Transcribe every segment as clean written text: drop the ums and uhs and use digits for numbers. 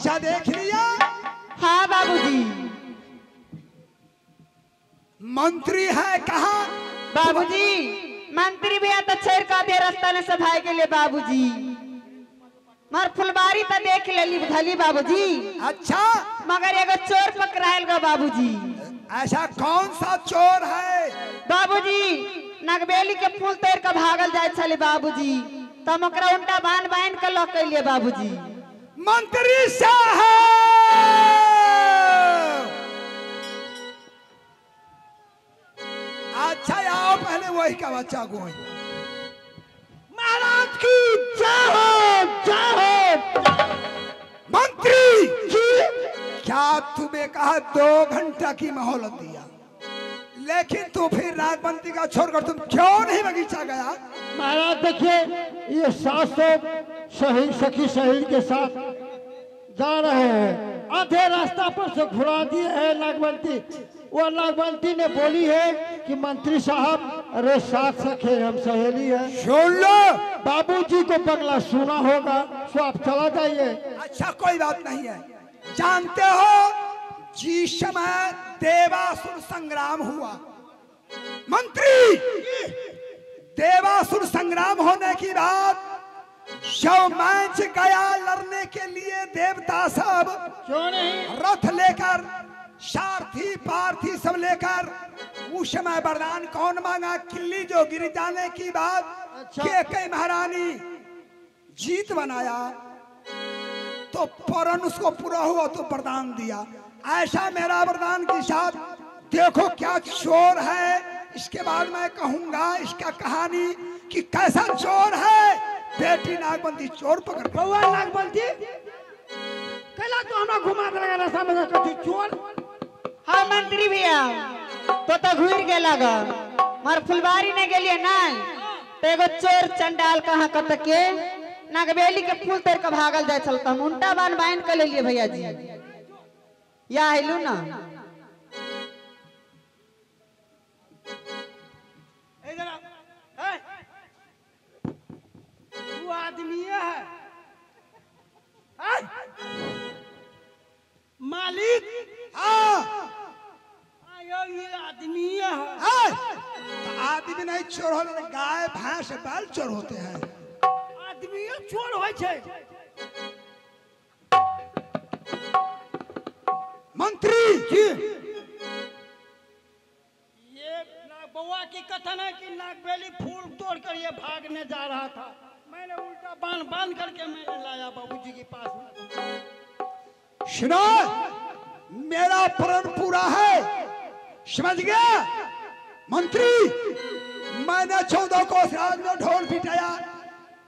बगीचा देख लिया? हाँ बाबूजी। मंत्री है कहाँ? बाबूजी मंत्री भैया तो छेड़ का दे रास्ता ने सभाई के लिए बाबूजी। मर फुलबारी तो देख लेली धली बाबूजी। अच्छा, मगर एगो चोर पकड़ायल गो बाबूजी। ऐसा कौन सा चोर है? बाबूजी नगबेली के फूल तोड़ के भागल जाए छले बाबूजी, तम ओकरा उल्टा बांध बांध के लऽ के लिए बाबूजी। मंत्री साहब, अच्छा आओ पहले वही का बच्चा गोई। महाराज की जय हो, जय हो। मंत्री जी, क्या तुम्हें कहा 2 घंटा की मोहलत दिया, लेकिन तू फिर नागबंती का छोड़कर तुम क्यों नहीं बगीचा गया? महाराज देखिए, ये 700 शहीद सखी शहीद के साथ जा रहे हैं, आधे रास्ता पर से घुरा दिए है नागवंती। वो नागवंती ने बोली है कि मंत्री साहब, अरे 7 सखे हम सहेली है, सुन लो बाबूजी को बंगला सुना होगा, सो आप चला जाइए। अच्छा कोई बात नहीं है। जानते हो जिस समय देवासुर संग्राम हुआ, मंत्री देवासुर संग्राम होने की बात जब मंच गया लड़ने के लिए देवता सब, क्यों नहीं रथ लेकर सारथी पार्थी सब लेकर, उस समय वरदान कौन मांगा? किल्ली जो गिर जाने की बात। अच्छा। के महारानी जीत बनाया तो फौरन उसको पूरा हुआ तो वरदान दिया। ऐसा मेरा वरदान के साथ देखो क्या चोर है, इसके बाद मैं कहूंगा इसका कहानी कि कैसा चोर है। बेटी नागबंती चोर पकड़ बउआ नागबंती कैला तो हमरा घुमा देलक रास्ता में कथी चोर। हाँ मंत्री भैया तो घूर गेला ग, मर फुलबारी नहीं गेलिए नहीं तो एगो चोर चंडाल कहाँ कत के नागबेली के फूल तोड़ के भागल जाए छल, हम उल्टा बांध बांध के लेलिए भैया जी। या हेलू ना वो आदमी है मालिक। हाँ आयो ये आदमी है। तो आदमी नहीं चोर होते, गाय भैंस बैल चोर होते हैं, आदमी चोर होय छै। मंत्री जी, ये बउआ की कथन है कि नागबेली फूल तोड़कर ये भागने जा रहा था, मैंने उल्टा बांध बांध करके मैंने लाया बाबूजी के पास। सुनो मेरा प्रण पूरा है, समझ गया मंत्री? मैंने 14 कोस राज में ढोल पिटाया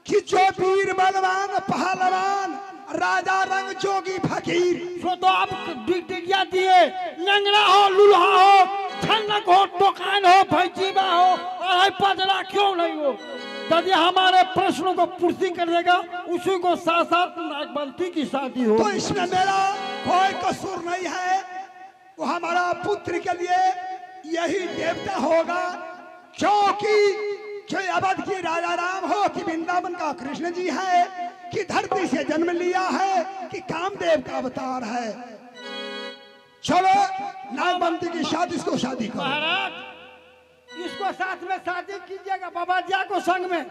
कि जो वीर बलवान पहलवान राजा रंग जोगी फकीर, सो तो आप डिगडिगिया दिए, लंगड़ा हो लूल्हा हो छन्नक हो टोकान हो भैजीबा हो अढ़ाई पजरा क्यों नहीं हो, यदि हमारे प्रश्नों को पूर्ति कर देगा उसी को साथ साथ नागबंती की शादी हो। तो इसमें मेरा कोई कसूर नहीं है, वो हमारा पुत्र के लिए यही देवता होगा, क्योंकि अवध की राजा राम हो कि वृंदावन का कृष्ण जी है, कि धरती से जन्म लिया है, कि कामदेव का अवतार है। चलो नागबंती की शादी, इसको शादी करो। महाराज इसको साथ में शादी कीजिएगा बाबा जी को संग में।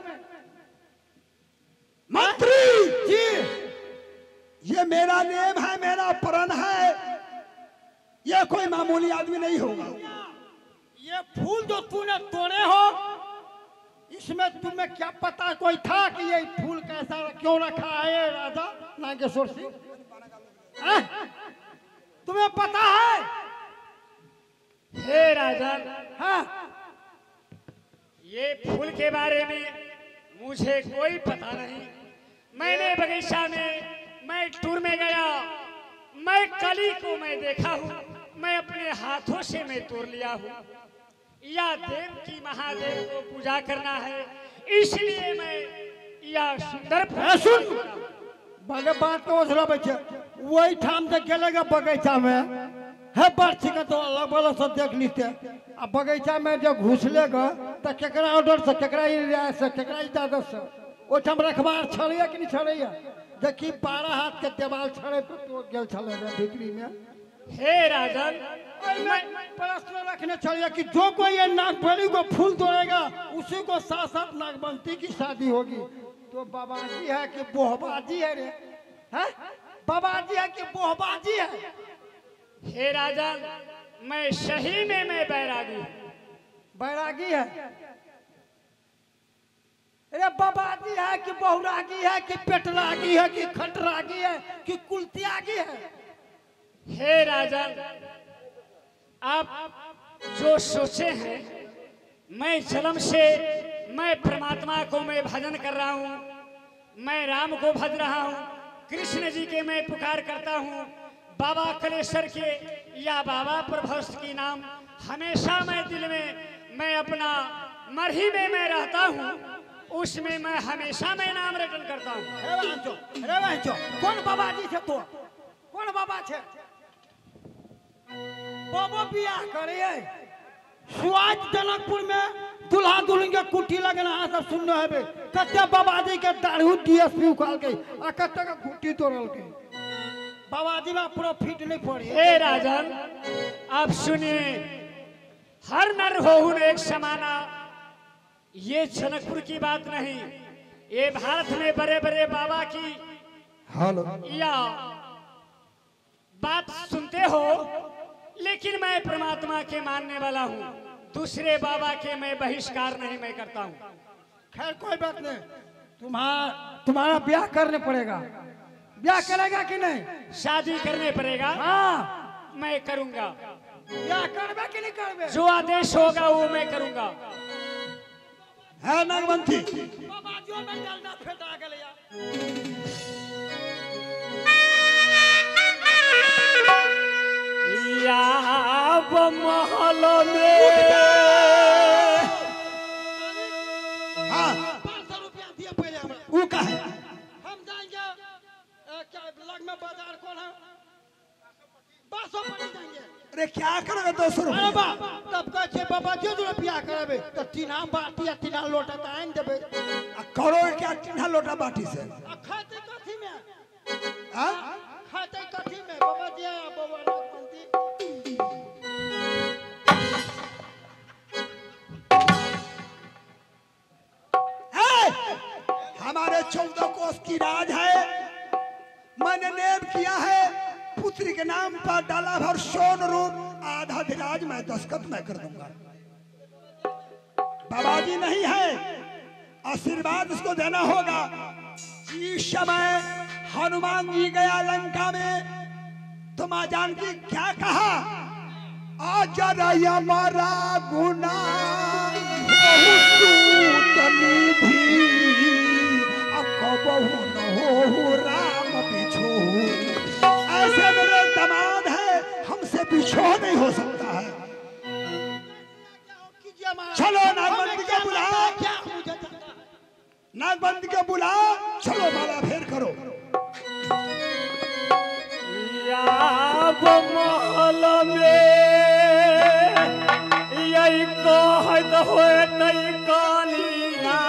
मंत्री जी, ये मेरा नेम है, मेरा प्रण है, ये कोई मामूली आदमी नहीं होगा। ये फूल जो तूने तोड़े हो इसमें तुम्हें क्या पता कोई था कि ये फूल कैसा क्यों रखा है राजा नागेश्वर सिंह? तुम्हें पता है? हे राजा, हाँ ये फूल के बारे में मुझे कोई पता नहीं। मैंने बगीचा में, मैं टूर में गया, मैं कली को मैं देखा हूँ, मैं अपने हाथों से मैं तोड़ लिया हूँ। या देव की महादेव को पूजा करना है, इसलिए मैं या सुंदर सुन बगे बात को ओझला बच्चे वही ठाम से गेलेगा बगीचा में है बर्छी का तो अलग अलग सब देख लेते। अब बगीचा में जब घुस लेगा तो केकरा ऑर्डर से, केकरा रियायत से, केकरा इजाजत से ओठाम रखबार छड़ैया कि नहीं छड़ैया? देखी 12 हाथ के देवाल छड़े पर टूट गेल छले रे भीतरी में। हे राजन, मैं प्रश्न रखने चलिए कि जो कोई ये नागबली को फूल तोड़ेगा उसी को साथ साथ नागवंती की शादी होगी। तो बाबाजी है कि बोहबाजी है रे? है बाबाजी है कि बोहबाजी है? हे राजन, मैं सही में मैं बैरागी हूँ। बैरागी है? अरे बाबाजी है कि बहुरागी है कि पेटरागी है कि खटरागी है कि कुलत्यागी है? हे राजन, आप जो सोचे हैं, मैं जन्म से मैं परमात्मा को मैं भजन कर रहा हूँ, मैं राम को भज रहा हूँ, कृष्ण जी के मैं पुकार करता हूँ, बाबा कलेश्वर के या बाबा प्रभस्त की नाम हमेशा मैं दिल में मैं अपना मरही में मैं रहता हूँ, उसमें मैं हमेशा मैं नाम रटन करता हूँ। कौन बाबा जी से तो कौन बाबा छे? बाबा बियाह करे सुआज जनकपुर में दुल्हा दुल्हन के कुटी लगना अहाँ सब सुनने हेबे। कते बाबाजी के दारू डीएसपी उखाल के आ कते के घुट्टी तोड़ल के। बाबाजी में प्रॉफिट नहीं पड़ी। हे राजन, आप सुनिए, हर नर होहुन एक समाना, ये जनकपुर की बात नहीं, ये भारत में बड़े बड़े बाबा की या बात सुनते हो, लेकिन मैं परमात्मा के मानने वाला हूँ, दूसरे बाबा के मैं बहिष्कार नहीं मैं करता हूँ। खैर कोई बात नहीं, तुम्हारा ब्याह करने पड़ेगा। ब्याह करेगा कि नहीं? शादी करने पड़ेगा। हाँ, मैं करूँगा। ब्याह करबे कि नहीं करबे? जो आदेश होगा वो मैं करूँगा। है नागवंती, महल में हाँ 500 रुपया दिए पहले हमरा। वो का है? हम जाएंगे क्या लग में बाजार कौन है? 500 जाएंगे। अरे क्या करोगे 200 रुपया? अरे बा तब कहे छे बाबा जे रुपया करबे तो तीना बाटी आ तीना लोटा त आनि देबे। आ करोगे क्या तीना लोटा बाटी से? आ खाते कथी में? हां खाते कथी में बाबा जी? आ बाबा नागवंती हमारे 14 कोस की राज है, मैंने नेम किया है, पुत्री के नाम पर डाला भर सोन रूप, आधा धीराज मैं दस्तखत मैं कर दूंगा। बाबाजी नहीं है, आशीर्वाद उसको देना होगा। जिस समय हनुमान जी गया लंका में तो माँ जानकी क्या कहा? अजर मरा गुना हो राम बिछो। ऐसे मेरे दामाद है, हमसे बिछो नहीं हो सकता है। चलो नागबंदी को बुलाओ, नागबंदी को बुलाओ, चलो माला फेर करो। महल में यही कहत होतै कनिया,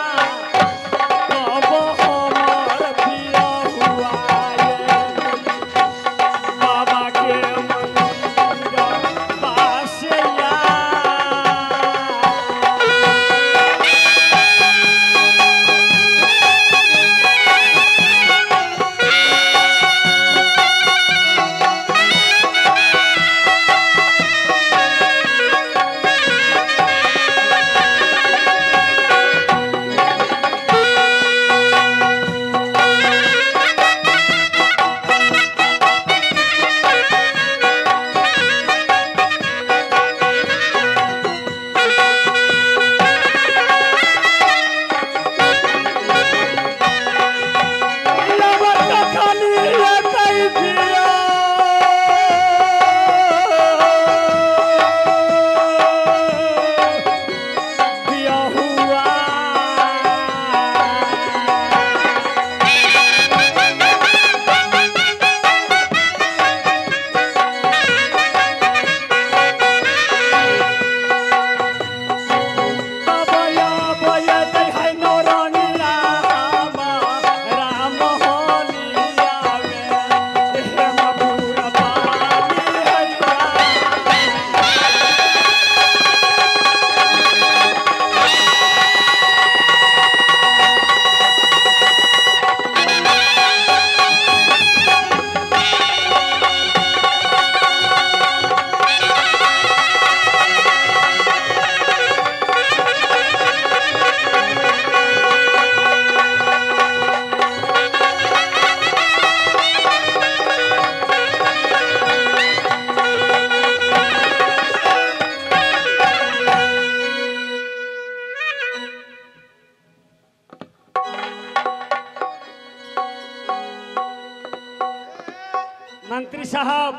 मंत्री साहब,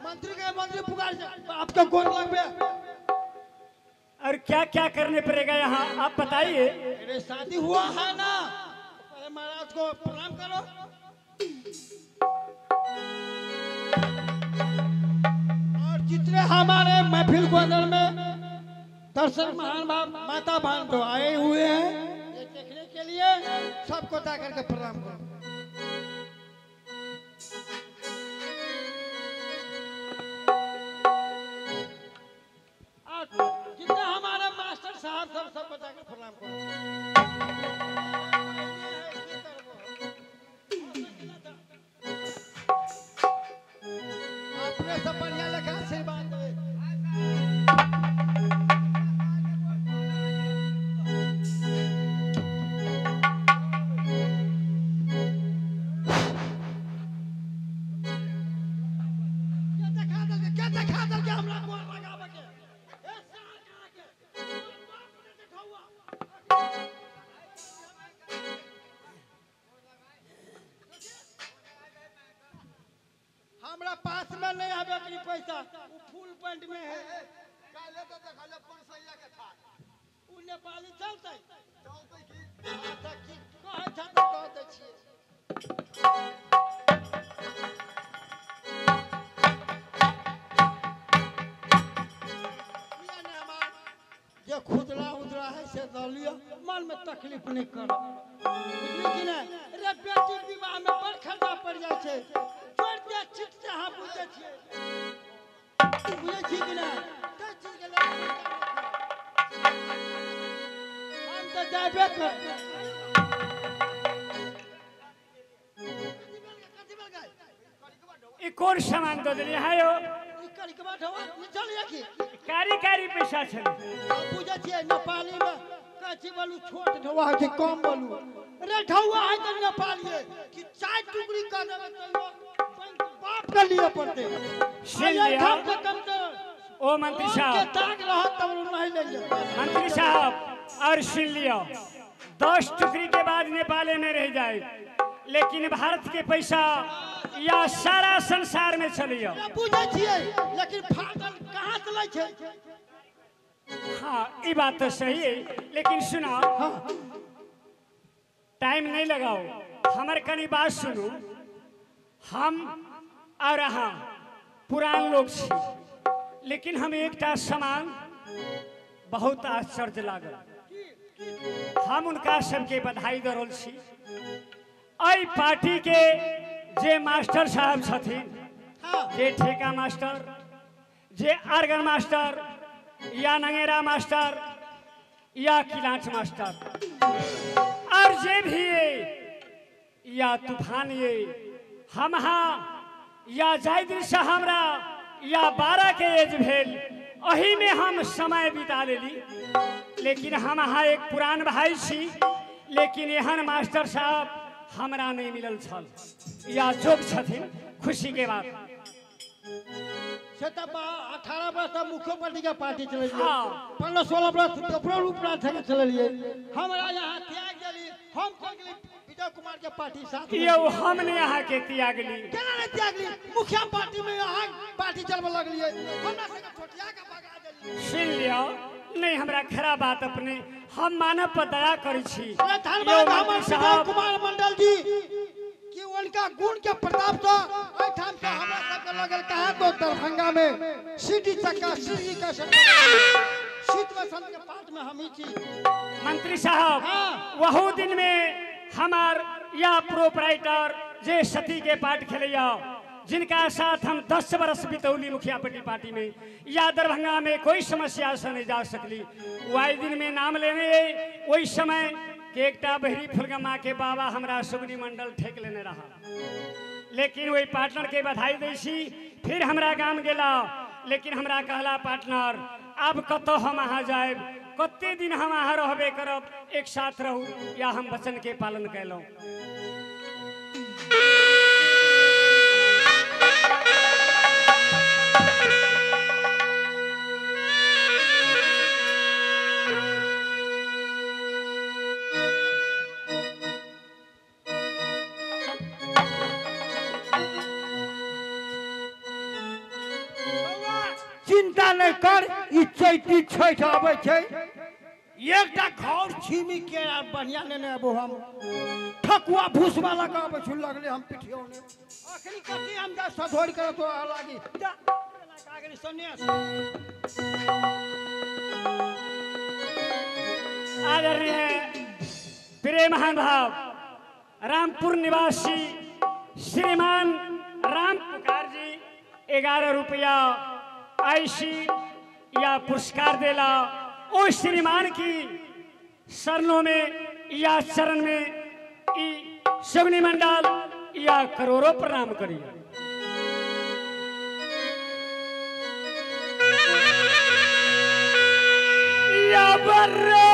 मंत्री के मंत्री पुकार आपके गोर लगबे। और क्या क्या करने पड़ेगा यहाँ, आप बताइए। अरे शादी हुआ है ना, पहले महाराज को प्रणाम करो। और जितने हमारे महफिल को अंदर में दर्शक महान माता बहन तो आए हुए हैं ये देखने के लिए, सबको जाकर के प्रणाम करो। और जितने हमारे मास्टर साहब सब सबको जाकर प्रणाम करो। अपने सब बढ़िया लेखा आशीर्वाद दे। हमरा पास में नहीं है पैसा, वो फुल पैंट में है। काले तो देखले 500 के था, उ नेपाली चलते चलते की अच्छा की कहै छ त कह दै छियै। जे खुदरा उदरा है से दऽ लिअ, मन में तकलीफ नहीं कर, बुझली कि नहीं? रे बेटी विवाह में बड़ खर्चा पड़ जाइ छै, जोड़ दे चिट से अहाँ बुझै छियै, बुझै छी कि नहीं? ताहि चीज के लऽ कऽ हम तऽ जाबे कर। ई कोन सामान दऽ देलियै है यौ? कारी कारी पैसा छलै। बुझै छियै नेपाली में कथी बोलू, छोट ढौआ होइ छै कम बोलू। रे ढौआ है तऽ नेपालिये कि 4 टुकड़ी कऽ देबै तैयो बाप के लिए पड़तै। ओ मंत्री साहब ताक रहत तब नहीं ले। मंत्री साहब और सुन लियो, 10 टुकड़ी के बाद नेपाले में रह जाए, लेकिन भारत के पैसा या सारा संसार में चलियो। बुझै छियै लेकिन फाटल कहाँ चलै छै? हाँ ये बात तो सही है, लेकिन सुनो हाँ। टाइम नहीं लगाओ, हमारे कनी बात सुनू। हम और अहाँ पुरान लोग छी, लेकिन हम एकटा सामान बहुत आश्चर्य लागल। हम उनका सबके बधाई दऽ रहल छी। एहि पार्टी के जे मास्टर साहब छथिन, जे ठेका मास्टर, जे आर्गन मास्टर या नंगेरा मास्टर या किलाच मास्टर, और जे भी ये या तूफान ये हम हाँ या जाहि दिनसँ हमरा या 12 के एज भेल अही में हम समय बिता लेली। लेकिन हम अहाँ एक पुरान भाई छी, लेकिन एहन मास्टर साहब हमरा नहीं मिलल छल या जोग छथिन। खुशी के बात से तऽ 18 वर्ष तक मुख्य पार्टी के पार्टी चलेलियै, 15-16 वर्ष कपड़ो रूपराज के चलेलियै। हमरा यहाँ त्याग देली, हम चल गेली विजय कुमार के पार्टी साथ। यौ हम ने अहाँ के त्यागली, केना नहीं त्यागली? मुखिया पार्टी में अहाँ पार्टी चलबे लगलियै, हमरा सबके छोटिया के भगा देली। सुन लियौ, नहीं हमरा खराब बात अपने, हम मानव पर दया करै छी। धन्यवाद हमर विजय कुमार मंडल जी कि उनका गुण के प्रताप से एहिठाम से हमरा सबके लगल कहाँ तो दरभंगा में सीटी चक्का सीढ़ी का शीत वसंत के पाठ में हम ही छी। मंत्री साहब वहू दिन में हमार या प्रोपराइटर जे सती के पाठ खेलैया, जिनका साथ हम 10 बरस बितौली मुखिया पट्टी पार्टी में या दरभंगा में कोई समस्या से नहीं जा सकली, वही दिन में नाम लेने वही समय के एकटा बहरी फुलगमा के बाबा हमरा सुगनी मंडल ठेक लेने रहा। लेकिन वही पार्टनर के बधाई दै छी। फिर हमरा गाम गेला, लेकिन हमरा कहला पार्टनर अब कतौ हम अहाँ जायब, कते दिन हम अहाँ रहबे करब, एक साथ रहू या हम वचन के पालन कयलहुँ। नहि कर, ई चैती छठि आबै छै, एकटा घर छीमी के बढ़िया लेने अबो हम, ठकुआ भूसवा लगा आबै छु लगले हम पिठियौने। अखनी कथी हम जा सधोरि कर तो लागी जा आगनी सन्यास। आदरणीय प्रिय महान भाव रामपुर निवासी श्रीमान राम पुकार जी 11 रुपया ऐसी या पुरस्कार देला। ओ श्रीमान की शरणों में या चरण में ई सगनी मंडल या करोड़ों प्रणाम करिए। या बर्रा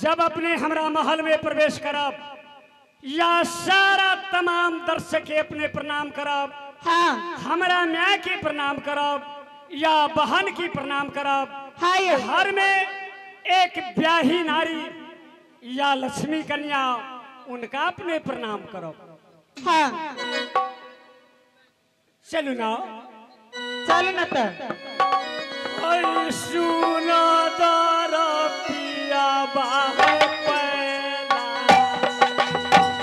जब अपने हमरा महल में प्रवेश करब या सारा तमाम दर्शक के अपने प्रणाम करब, हाँ हमरा माय के प्रणाम करब या बहन की प्रणाम करब। हाँ हर में एक ब्याही नारी या लक्ष्मी कन्या उनका अपने प्रणाम करब। हाँ चलू ना, चलू ना तो सुना दारा पिया बाहे पहला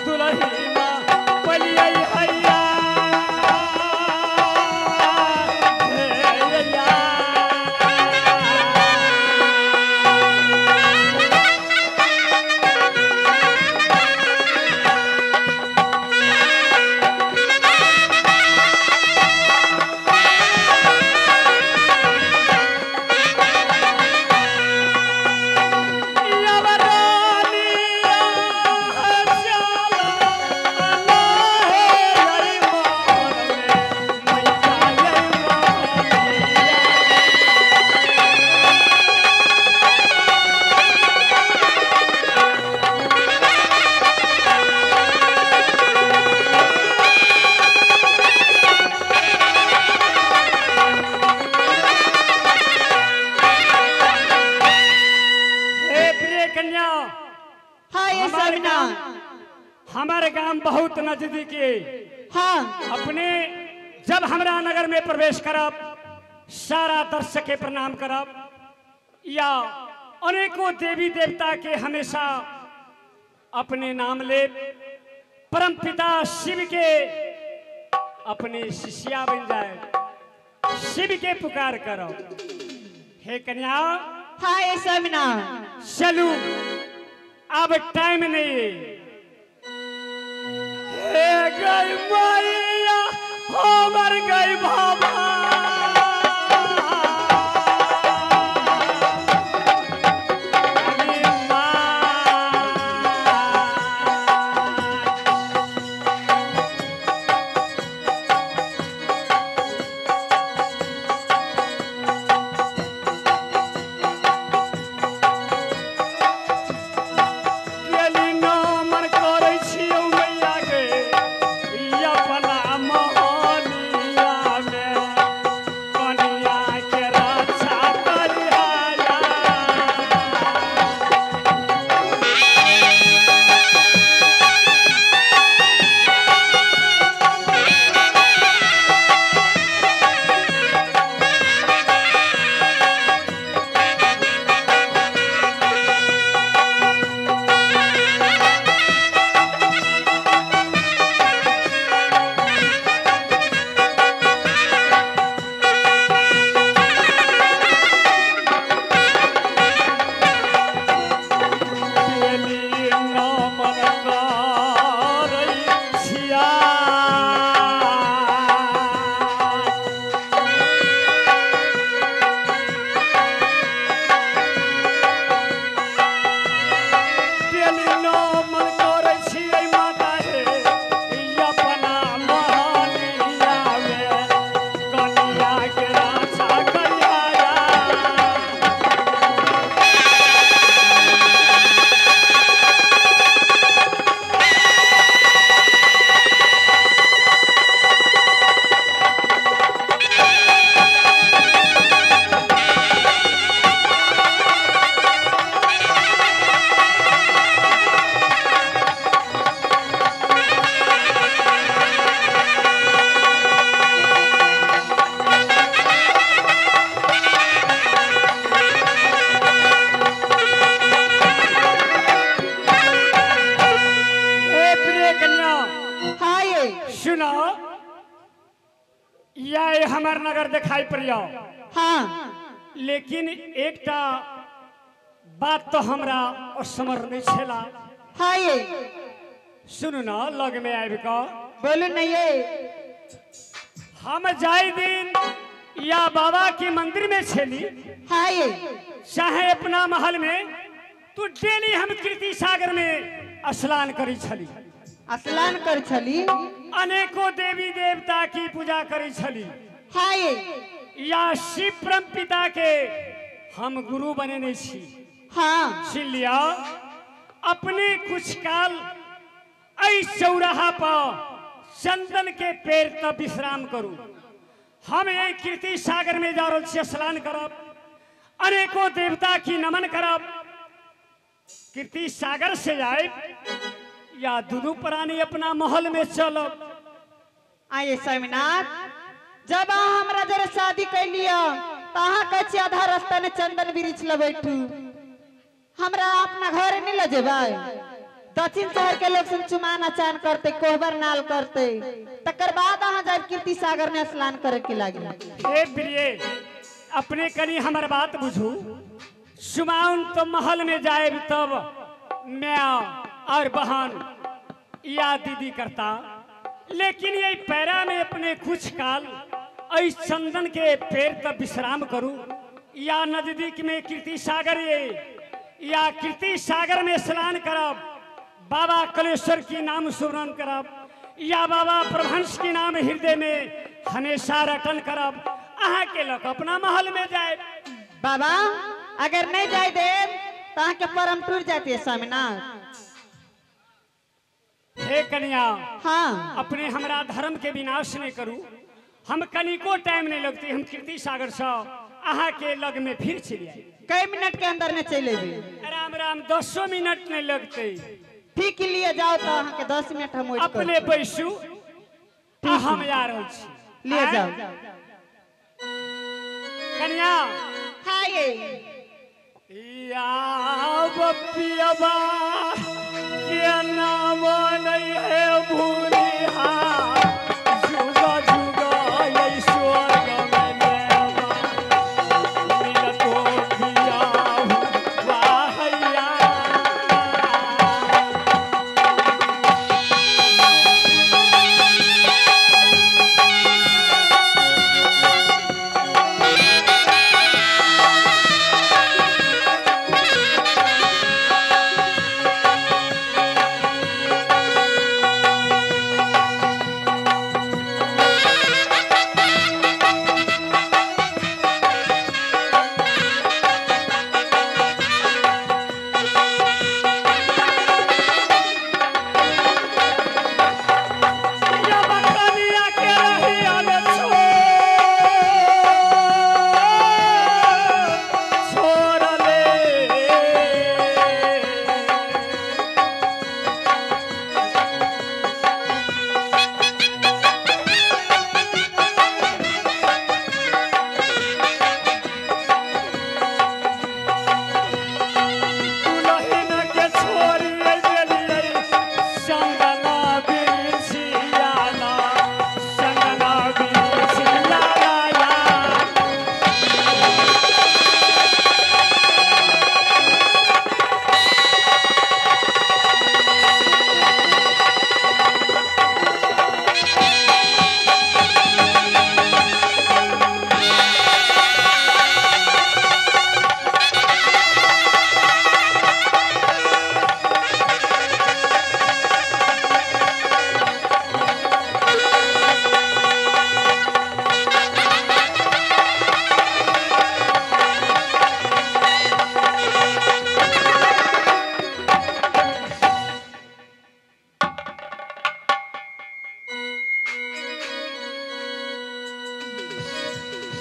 दुल्ही माँ पलिया हैया हमारे गांव बहुत नजदीक है। हाँ अपने जब हमरा नगर में प्रवेश करब सारा दर्शक के प्रणाम करब या अनेकों देवी देवता के हमेशा अपने नाम ले परम पिता शिव के अपने शिष्या बन जाए, शिव के पुकार करो। हे कन्या, हाँ स्वामीना, चलू अब टाइम नहीं है। हे गई मैया हो मर गई बाबा, हमर नगर दिखाई पड़ियो। हाँ लेकिन एकटा बात तो हमरा असमर नहीं छेला। हाँ ये सुनू ना लग में आबि कऽ बोलू नहीं ये। हम जाय दिन या बाबा के मंदिर में छेली। हाँ ये चाहे अपना महल में तो डेली हम कीर्ति सागर में स्नान करी छली। स्नान कर छली अनेकों देवी देवता की पूजा करी छली। हाँ ये या शिव परम पिता के हम गुरु बने छी। हाँ छिलिया अपने कुछ काल ऐ चौराहा पर चंदन के पेड़ तक विश्राम करू। हम ये कीर्ति सागर में जा रहा छी स्नान करब अनेकों देवता की नमन करब। कीर्ति सागर से जाए या दुनू प्राणी अपना महल में चलब। आइए स्वामीनाथ जब अहाँ हमरा जरे शादी कर लिया तो अहाँ कहै आधा रास्ता में चंदन वृक्ष ल बैठू हमरा अपना घर नहीं ल जेबै। दक्षिण शहर के लोग सुन चुमान अचान करते कोहबर नाल करते तकर बाद अहाँ जाब कीर्ति सागर में स्नान करे के लागी। हे प्रिय अपने कनी हमर बात बुझू। सुमाउन तो महल में जाए तब मैं और बहन या दीदी करता लेकिन ये पैरा में अपने कुछ काल ऐ चंदन के पेड़ तक विश्राम करू या नजदीक में कीर्ति सागर ये या कीर्ति सागर में स्नान करब बाबा कलेश्वर की नाम सुमरन करब या बाबा प्रभंश के नाम हृदय में हमेशा रटन करब। अहाँ के लोग अपना महल में जाए। बाबा अगर नहीं जाए देव तो अहाँ के परम टूट जाती है स्वामीनाथ। हे कन्या हाँ अपने हमरा धर्म के विनाश नहीं करू। हम कनिको टाइम नहीं लगती हम कीर्ति सागर से अहाँ के लग में फिर चली आए। कई मिनट के अंदर में चले भी राम राम 10 मिनट नहीं लगते। ठीक लिए जाओ तो अहाँ के 10 मिनट हम अपने बैसू हम जा रहा छी लिए जाओ कन्या। हाँ ये या बपियबा के नाम नहीं है भूलिहा जुग जुग स्वर्ग में मेवा मिलतो पिया वाहैया।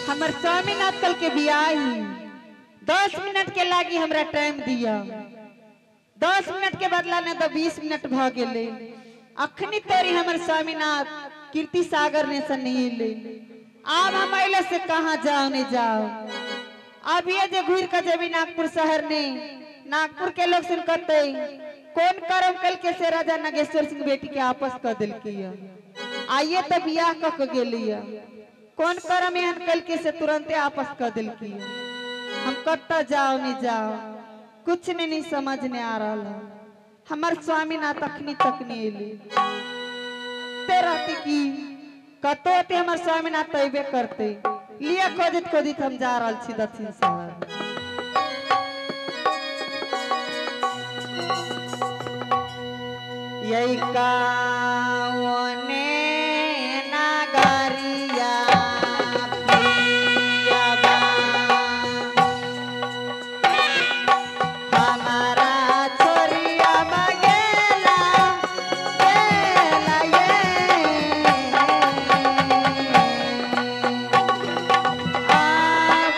हमर स्वामीनाथ कल के बियाह 10 मिनट के लागी हमरा टाइम दिया। 10 मिनट के बदला ने तो 20 मिनट भ गेले। अखनी तोरी हमर स्वामीनाथ कीर्ति सागर ने से नहीं ले। अब हम अइले से कहाँ जाओ नहीं जाओ। अब ये जे घूर के जेबी नागपुर शहर ने नागपुर के लोग सुन करते कौन करम कल के से राजा नागेश्वर सिंह बेटी के आपस कर दिल। आइए तो बियाह क के गेली। कौन करम एहन कल से तुरंते आपस कर दिल की। हम कत्ता जाओ नहीं जाओ कुछ नहीं नहीं समझ नहीं आ रहा है। हमार स्वामी ना तखनी तक नहीं एली ते रहती की कतो आते हमार स्वामी ना तैबे करते लिया खोजित खोजित हम जा रहा छी दक्षिण शहर। यही का